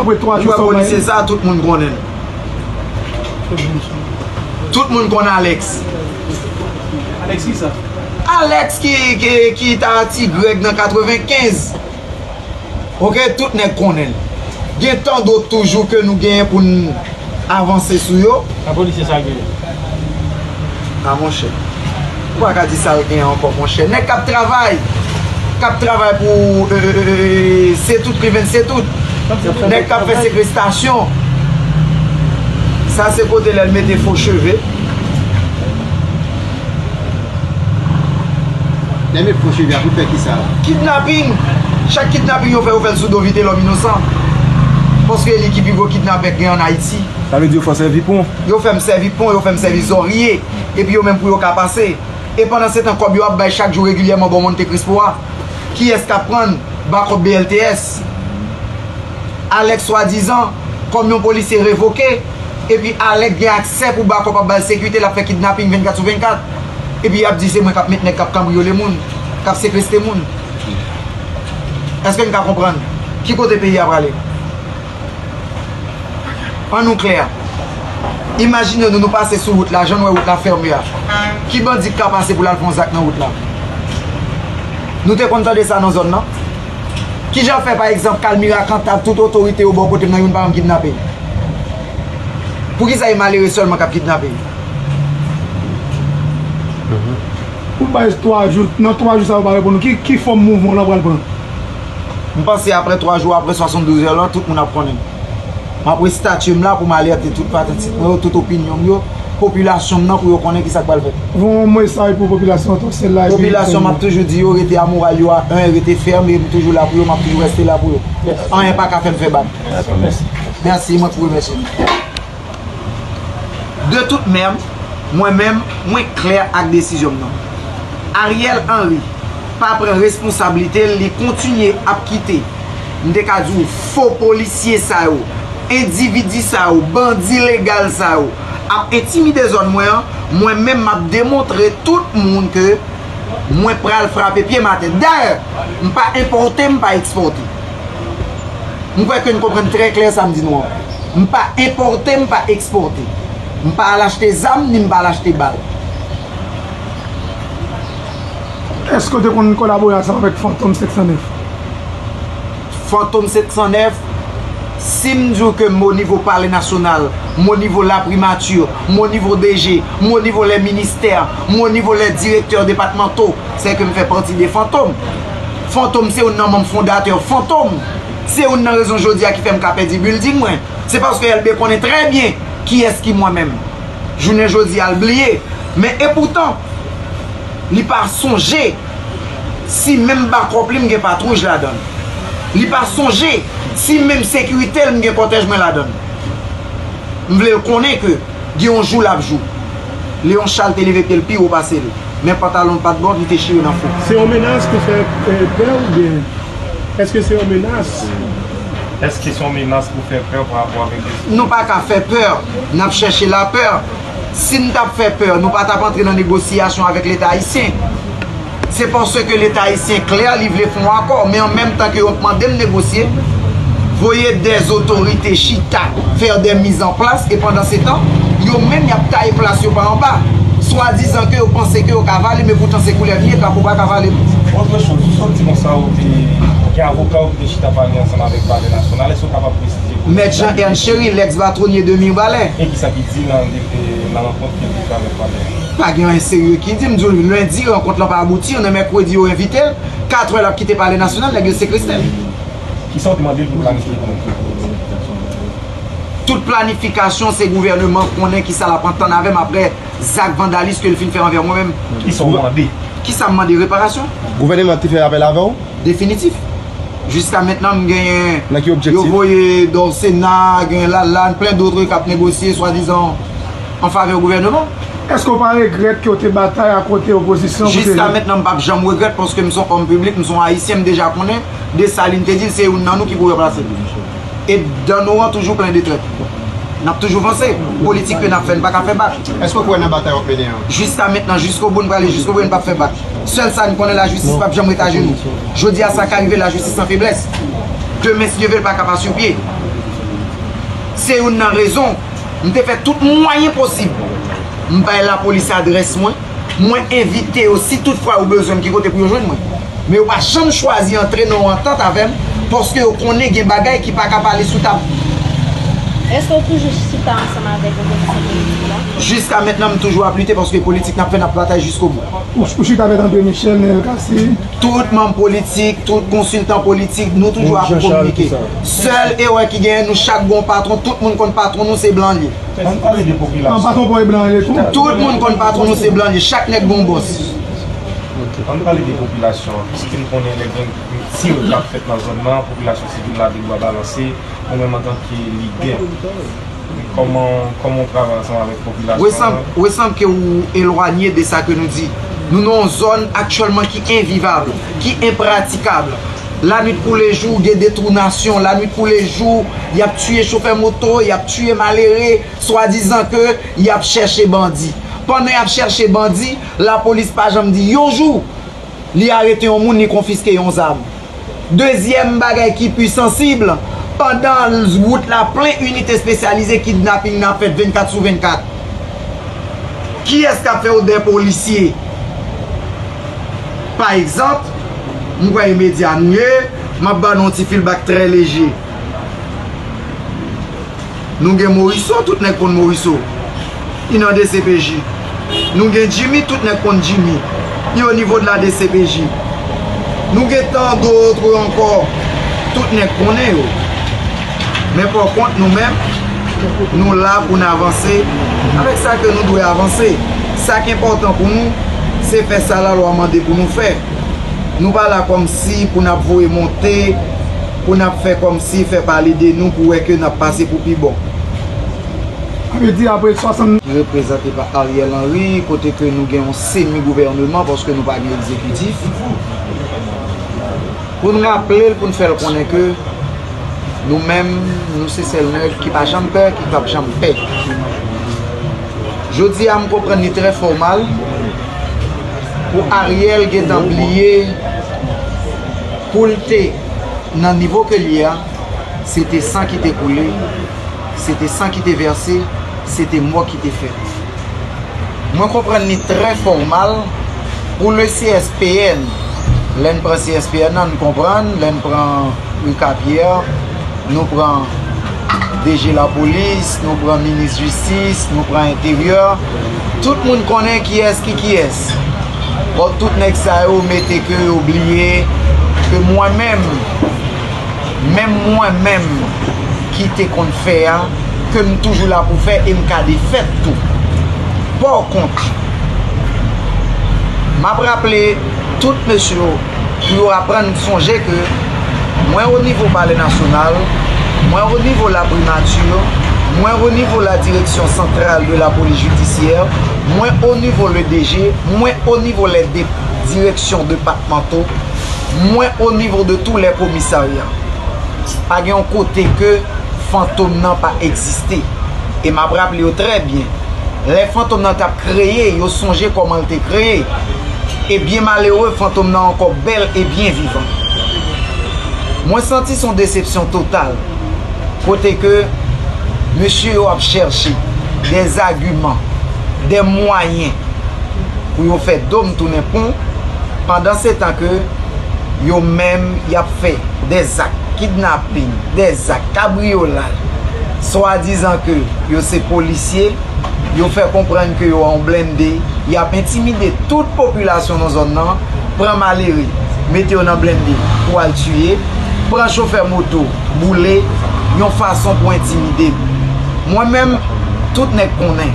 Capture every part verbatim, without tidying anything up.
Ou wè polisye sa, tout moun konnen l. Tout moun konn Alex. Alex ki sa? Alex ki, ki, ki ta Ti Grèg nan katrevenkenz. Oke, tout nèg konnen l. Gen tan dòt toujou ke nou genyen pou n avanse sou yo. Sa polisye sa genyen? A, monchè. Ou pa ka di sa l genyen ankò, monchè. Nèg k ap travay, k ap travay pou, euh, euh, euh, Se Tout Prevent Se Tout. Nèg k ap fè sekestasyon. Sa se kote lè l mete fo cheve. Lè met fo cheve a pou fè kisa? Kidnaping. Chak kidnaping yo fè, yo fè l sou do Vitelòm Inosan. Paske li ki pi gwo kidnapè k gen ann Ayiti. Sa vle di yo fè w sèvi pon? Yo fè m sèvi pon, yo fè m sèvi zòrye. Epi yo menm pou yo ka pase. E pandan se tan, kòb yo ap bay chak jou regilyèman bò Monte Crispo a. Kiyès k ap pran? Bakòp B L T S. Alex swadizan kòm yon polisye revoke, epi Alex gen aksè pou bakòp ap ba l sekirite, l ap fè kidnaping vennkat sou vennkat. Epi y ap di se mwen k ap met nèg k ap kanbriyole moun, k ap sekeste moun. Èske n ka konprann ki kote peyi a prale? An nou klè. Imajine nou, nou pase sou wout la, jan n wè wout la fèmen a. Ki bandi k ka pase pou l al fè yon zak nan wout la? Nou te konn tande sa nan zòn nan? Kijan fè, pa egzanp, Kalmira, Kantav, tout otorite yo bò kote m nan, youn pa janm kidnape? Poukisa e malere sèlman k ap kidnape? Ou bay twa jou, nan twa jou sa yo pa reponn ou, ki, ki fòm mouvman w lan pral pran? M panse apre twa jou, apre swasanndouz è lan, tout moun ap konnen. M ap restati m la pou m alète tout fanatik mwen yo, tout opinyon m yo, popilasyon m nan pou yo konnen kisa k pral fèt. Yon mesaj pou popilasyon an tou, se la epi Popilasyon, m ap toujou di yo, rete amoral yo a en, rete fèm, e m toujou la pou yo, m ap toujou rete la pou yo. Anyen pa ka fè m fè bak. Mèsi, mwen tou remèsye nou. De tout mèm, mwen menm, mwen klè ak desizyon m nan. Ariel Henry pa pran responsablite l, li kontinye ap kite, m te ka di w, fo polisye sa yo, endividi sa yo, bandi legal sa yo ap entimide zòn mwen an. Mwen menm, m ap demontre tout moun ke mwen pral frape pye m atè. Dayè, m pa enpòte, m pa ekspòte. M kwè ke n konprann trè klè sa m di nou an. M pa enpòte, m pa ekspòte. M pa al achte zam, ni m pa al achte bal. Èske w te konn kolabore ansanm avèk Fantom senk san nèf? Fantom senk san nèf, si m di w ke m o nivo Palè Nasyonal, m o nivo Laprimati, m o nivo D G, m o nivo lè ministè, m o nivo lè direktè depatmanto, se ke m fè pati de Fantom. Fantom se youn nan manm fondatè Fantom. Se youn nan rezon jodi a ki fè m ka pèdi bilding mwen. Se paske Elbe konnen trè byen kiyès ki mwen menm. Jounen jodi a, l bliye. Men epoutan, li pa sonje si menm bakòp li m gen patwouj ladan l. Li pa sonje si menm sekirite l m gen kòtèj mwen ladan l. M vle l konnen ke gen yon jou l ap jou. Leon Charles te leve pye l pi wo pase l, men pantalon l pa t bon, li te chire nan fou. Se yon menas pou fè, eh, pè oubyen? Èske se yon menas? Èske se yon menas pou fè pè pa rapò avèk desizyon? Nou pa ka fè pè, n ap chèche lapè. Si n t ap fè pè, nou pa t ap antre nan negosyasyon avèk Leta ayisyen. Se paske Leta ayisyen klè, li vle fè yon akò, men an menm tan ke yo ap mande m negosye, voye dè otorite chita, fè dè mizanplas, e pandan se tan, yo menm y ap taye plas yo pa anba. Swadizan ke yo panse ke yo ka vale, men poutan se koulèv li ye, drapo pa ka vale non. Otre choz, ou sot di konsa, ou te gen avoka ou ki te chita pale ansanm avèk Palè Nasyonal, èske ou kapab presize pou nou? Mèt Jean Ernst Chéry, lèks batwonye de Mibalè. E kisa ki di nan, nan rankont ke l te fè avèk Palè a? Pa gen anyen serye ki di, m di w, lendi, rankont lan pa abouti, nan mèkredi, yo envite l, katrè, l ap kite Palè Nasyonal, nèg yo sekreste l. Kisa w te mande l pou planifye pou nou? Tout planifikasyon, se gouvèneman konnen kisa l ap antann avè m apre zak vandalis ke l fin fè anvè mwen menm. Kisa w mande? Kisa m mande? Reparasyon. Gouvèneman te fè apèl avè w? Definitif. Jiska mentnan, m genyen, Nan ki objektif? Yo voye Dòsena, gen Lalann, plen dòt k ap negosye, swadizan, an favè gouvèneman. Èske w pa regrèt ke w te batay akote opozisyon pou te Jiska mentnan, m p ap janm regrèt, paske m se yon òm piblik, m se yon Ayisyen, m deja konnen Desalin te di l se youn nan nou ki pou ranplase l. E dan nou an toujou plen de trèt. N ap toujou vanse. Politik ke n ap fè, n pa ka fè bak. Èske w kwè nan batay w ap mennen an? Jiska mentnan, jiskobou, n prale jiskobou, e n p ap fè bak. Sèl sa n konnen, lajistis p ap janm ret ajenou. Jodi a, sa ka rive, lajistis an feblès. Demen, si Dye vle, l pa ka pa sou pye. Se youn nan rezon m te fè tout mwayen posib. M bay lapolis adrès mwen, mwen envite yo si tout fwa yo bezwen m ki kote pou yo jwenn mwen. Men yo pa janm chwazi antre nan yon antant avè m, paske yo konnen gen bagay ki pa ka pale sou tab. Èske w toujou chita ansanm avèk opozisyon politik la? Jiska mentnan, m toujou ap lite paske politik n ap fè, n ap batay jiskobou. Ou chita avèk André Michel, Neel Cassy? Tout manm politik, tout konsiltan politik, nou toujou ap kominike. Sèl erè ki genyen, nou chak gon patwon, tout moun konn patwon nou se blan l ye. Ann pale de popilasyon. An patwon pa w e blan l ye tou? Tout moun konn patwon nou se blan l ye, chak nèg gon bòs. Ann pale de popilasyon an, piske n konnen lè gen tir k ap fèt nan zòn nan, popilasyon sivil la de bwa balanse, ou menm antanke lidè, kòman kòman w travay ansanm avèk popilasyon an? Resanm ke ou elwanye de sa ke nou di. Nou nan yon zòn aktyèlman ki envivab, ki enpratikab. Lanwit koulejou, gen detwonasyon. Lanwit koulejou, y ap tiye chofè moto, y ap tiye malere, swadizan ke y ap chèche bandi. Pandan y ap chèche bandi, lapolis pa janm di yon jou li arete yon moun, li konfiske yon zam. Dezyèm bagay ki pi sansib, pandan wout la plen inite espesyalize, kidnaping nan ap fèt vennkat sou vennkat. Kiyès k ap fè odè polisye? Pa egzanp, m kwè e medya nou ye, m ap ba nou yon ti feedback trè leje. Nou gen Morisseau, tout nèg konn Morisseau. Li nan D C P J. Nou gen Jimmy, tout nèg konn Jimmy. Li o nivo de la D C P J. Nou gen tant d'autres ankò. Tout nèg konnen yo. Men pa kont nou menm, nou la pou n avanse avèk sa ke nou dwe avanse. Sa k enpòtan pou nou, se fè sa lalwa mande pou nou fè. Nou pa la kòmsi pou n ap voye monte, pou n ap fè kòmsi fè pale de nou pou wè ke n ap pase pou pi bon. Sa vle di apre swasant. Ki reprezante pa Ariel Henry, kote ke nou gen yon semi gouvèneman paske nou pa gen egzekitif. Pou n raple l, pou n fè l konnen ke nou menm, nou se sèl nèg ki pa janm pè, ki p ap janm pè. Jodi a, m konprann li trè fòmal pou Ariel gentan bliye pou l te nan nivo ke l ye a, se te san ki te koule, se te san ki te vèse, se te mò ki te fèt. Mwen konprann li trè fòmal pou le C S P N. Lè n pran C S P N nan, n konprann, lè n pran Ricapierre, nou pran D G lapolis, nou pran minis jistis, nou pran enteryè. Tout moun konnen kiyès ki kiyès. Bon, tout nèg sa yo mete ke yo bliye ke mwen menm, menm mwen menm ki te konn fè a, ke m toujou la pou fè e m ka defèt tou. Pòkont, m ap raple tout mesye yo pou yo aprann sonje ke mwen o nivo Palè Nasyonal, mwen o nivo Laprimati, mwen o nivo la Direction Centrale de la Police Judiciaire, mwen o nivo le D G, mwen o nivo les dé- directions départementaux, mwen o nivo de tous les commissariats. Pa gen yon kote ke fantom nan pa egziste. E m ap raple yo trè byen. Lè fantom nan t ap kreye, yo sonje kòman l te kreye. E byen malere, fantom nan ankò bèl e byen vivan. Mwen santi s on desepsyon total. Kote ke mesye yo ap chèche dè agiman, dè mwayen pou yo fè do m tounen pon, pandansetan ke yo menm y ap fè dè zak kidnaping, dè zak kabriyolaj, swadizan ke yo se polisye, yo fè konprann ke yo an blende, y ap entimide tout popilasyon nan zòn nan, pran malere, mete yo nan blende pou al tiye, pran chofè moto, boule, yon fason pou entimide m. Mwen menm, tout nèg konnen,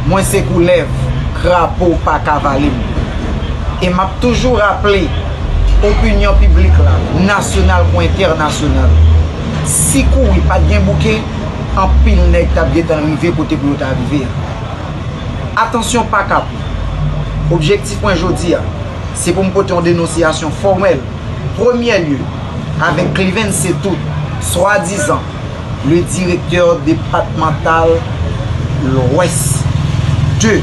mwen se koulèv, krapo pa ka vale m. E m ap toujou raple opinyon piblik la, nasyonal kou entènasyonal, si kouri pa t gen bouke, anpil nèg t ap gentan rive kote pou yo ta rive a. Atansyon, pa kapon. Objektif mwen jodi a, se pou m pote yon denonsiyasyon fòmèl, premyè lye, avèk Cleven Setout, swadizan le directeur départemental Lwès de,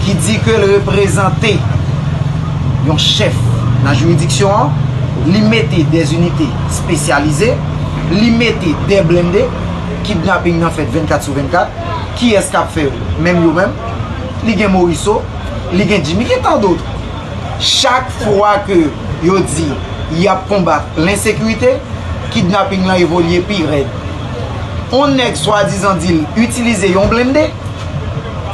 ki di ke l reprezante yon chèf nan jiridiksyon an, li mete dè inite espesyalize, li mete dè blende, Kidnaping nan fèt vennkat sou vennkat. Kiyès k ap fè yo? Menm yo menm. Li gen Morisseau, li gen Jimmy, gen tant d'autres. Chak fwa ke yo di y ap konbat lensekirite, kidnaping lan evolye pi rèd. On nèg swadizan di l itilize yon blende.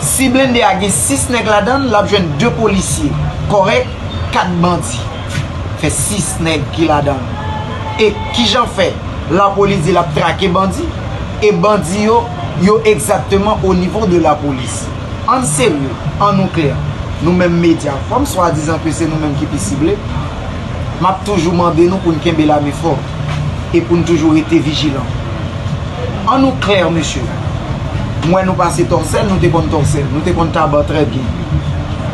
Si blende a gen sis nèg ladan l, l ap jwenn de polisye kòrèk, kat bandi. Fè sis nèg ki ladan l. E kijan fè lapolis di l ap trake bandi, e bandi yo, yo egzakteman o nivo de lapolis? Ann serye, ann nou klè. Nou menm medya, kòm swadizan ke se nou menm ki pi sible, m ap toujou mande nou pou n kenbe lame fò e pou n toujou rete vijilan. Ann nou klè, mesye. M wè nou pase Tòsèl, nou te konn Tòsèl, nou te konn Taba trè byen.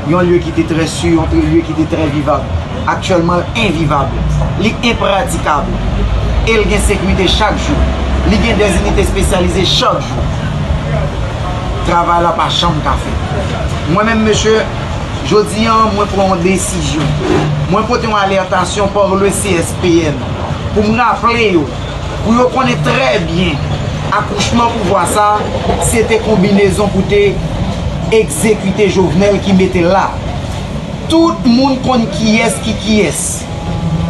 Yon lye ki te trè si, yon lye ki te trè vivab. Aktyèlman, l envivab. Li enpratikab. E l gen sekirite chak jou. Li gen dè inite espesyalize chak jou. Travay la pa janm ka fèt. Mwen menm, mesye, jodi a, mwen pran yon desizyon. Mwen pote yon alètasyon pa le C S P N pou m raple yo, pou yo konnen trè byen, akouchman pouvwa sa, se te konbinezon pou te egzekite Jovenel ki mete l la. Tout moun konn kiyès ki kiyès.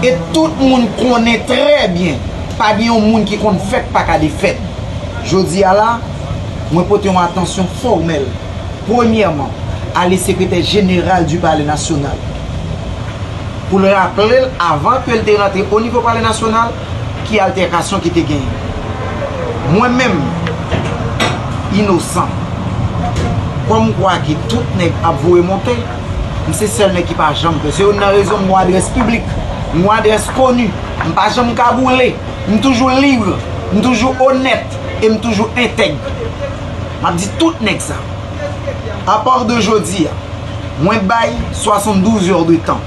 E tout moun konnen trè byen, pa gen yon moun ki konn fèt pa ka defèt. Jodi a la, mwen pote yon atansyon fòmèl, premyèman, a le sekretè jeneral du Palais National, pou l raple l, avan ke l te rantre o nivo Palè Nasyonal, ki altèkasyon ki te genyen. Mwen menm, inosan. Kòm kwa ke tout nèg ap voye monte, m se sèl nèg ki pa janm pè. Se youn nan rezon m gon adrès piblik, m gon adrès koni. M pa janm kaboule. M toujou lib, m toujou onèt e m toujou entèg. M ap di tout nèg sa. Apa de jodi a, mwen bay swasanndouz è de tan.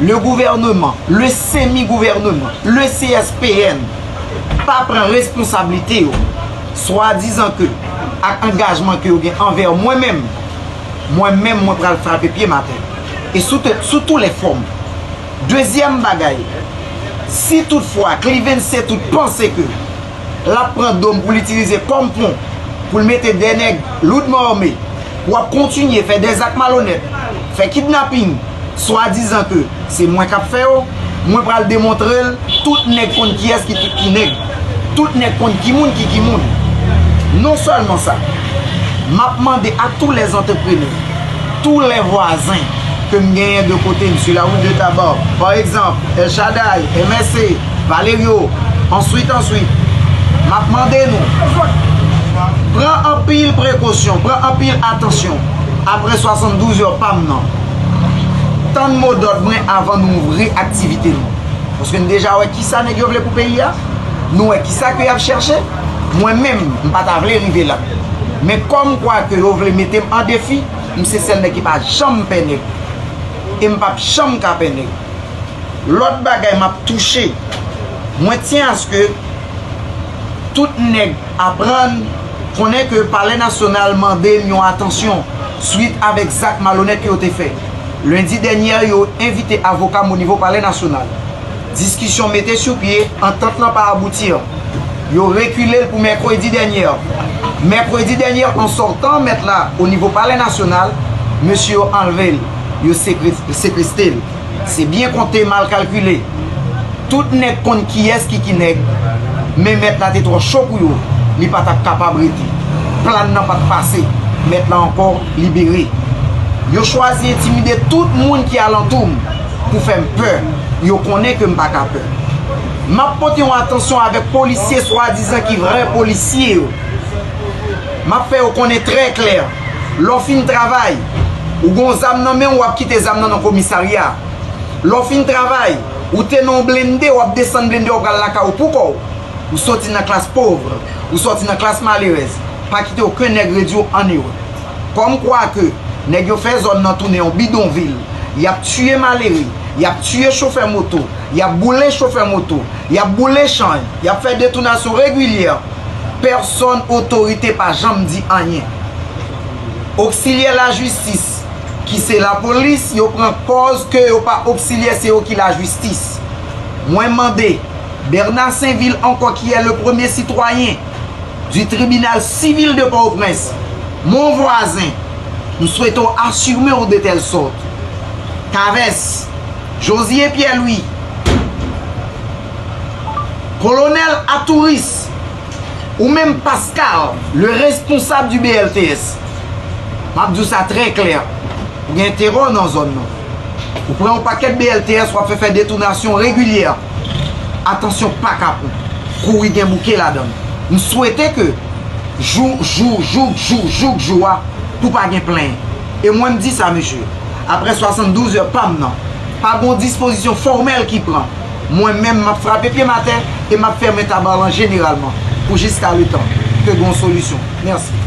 Le gouvernement, le semi-gouvernement, le C S P N pa pran responsablite yo, swadizan ke ak angajman ke yo gen anvè mwen menm, mwen menm mwen pral frape pye m atè. E sou, te- sou tou lè fòm. Dezyèm bagay, si toutfwa Cleavens Saint-Tout panse ke l ap pran do m pou l itilize kòm pon, pou l mete dè nèg lourdement armés, pou ap kontinye fè dè zak malonèt, fè kidnaping, swadizan ke se mwen k ap fè yo, mwen pral demontre l, tout nèg konn kiyès ki tout ki nèg. Tout nèg konn ki moun ki ki moun. Non sèlman sa, m ap mande a tous les entrepreneurs, tous les voisins ke m genyen de kote m, sur la route de Tabar, pa egzanp, El Shaddai, M S C, Valerio, answit, answit, m ap mande nou, pran anpil prekosyon, pran anpil atansyon apre swasanndouz è pa m nan. Tann modòd mwen avan nou ouvri aktivite nou. Paske n deja wè kisa nèg yo vle pou peyi a. Nou wè kisa ke y ap chèche. Mwen menm, m pa ta vle rive la. Men kòm kwa ke yo vle mete m an defi, m se sèl nèg ki pa janm pè nèg. E m p ap janm ka pè nèg. Lòt bagay m ap touche, mwen tyen aske tout nèg aprann konnen ke Palè Nasyonal mande m yon atansyon swit avèk zak malonèt ke yo te fè. Lendi dènyè, yo envite avoka m o nivo Palè Nasyonal. Diskisyon mete sou pye, antant lan pa abouti. Yo rekile l pou mèkredi dènyè. Mèkredi dènyè, an sòtan mèt la o nivo Palè Nasyonal, mesye yo anlve l, yo sekre- sekeste l. Se byen konte, mal kalkile. Tout nèg konn kiyès ki ki nèg, men mèt la te twò cho pou yo, li pa t ap kapab rete. Plan nan pa t pase, mèt la ankò libere. Yo chwazi entimide tout moun ki alantou m pou fè m pè. Yo konnen ke m pa ka pè. M ap pote yon atansyon avèk polisye swadizan ki vrè polisye yo. M ap fè yo konnen trè klè, lè w fin travay, ou gon zam nan men w, w ap kite zam nan nan komisarya. Lè w fin travay, ou te nan yon blende, w ap desann blende, w ap pral lakay ou pou kò w. Ou soti nan klas pòv, ou soti nan klas malerèz. Pa kite okenn nèg redi w ann ere. Kòm kwa ke nèg yo fè zòn nan tounen yon bidonvil, y ap tiye malere, y ap tiye chofè moto, y ap boule chofè moto, y ap boule chan, y ap fè detounasyon regilyè. Pèsòn otorite pa janm di anyen. Oksilyè lajistis, ki se lapolis, yo pran pòz ke yo pa oksilyè, se yo ki lajistis. Mwen mande Bernard Sainvil ankò, ki est le premier citoyen, du tribunal civil de Port-au-Prince, mon voisin, m swete w asire w de tèl sòt. Kavès, Josie Pierre-Louis, Kolonèl Atouris, ou menm Pascal, le responsab du B L T S. M ap di w sa trè klè, ou gen terò nan zòn nan. Ou pran yon pakèt B L T S, w ap fè fè detounasyon regilyè. Atansyon pa kapon. Kouri gen bouke ladan l. M swete ke jou, jou, jouk, jou, jouk, jou a, pou pa gen plenyen. E mwen m di sa, mesye, apre swasanndouz è pa m nan, pa gen yon dispozisyon fòmèl ki pran. Mwen menm, m ap frape pye m atè e m ap fèmen Tabarlan jeneralman pou jiska letan ke gen yon solisyon. Mèsi.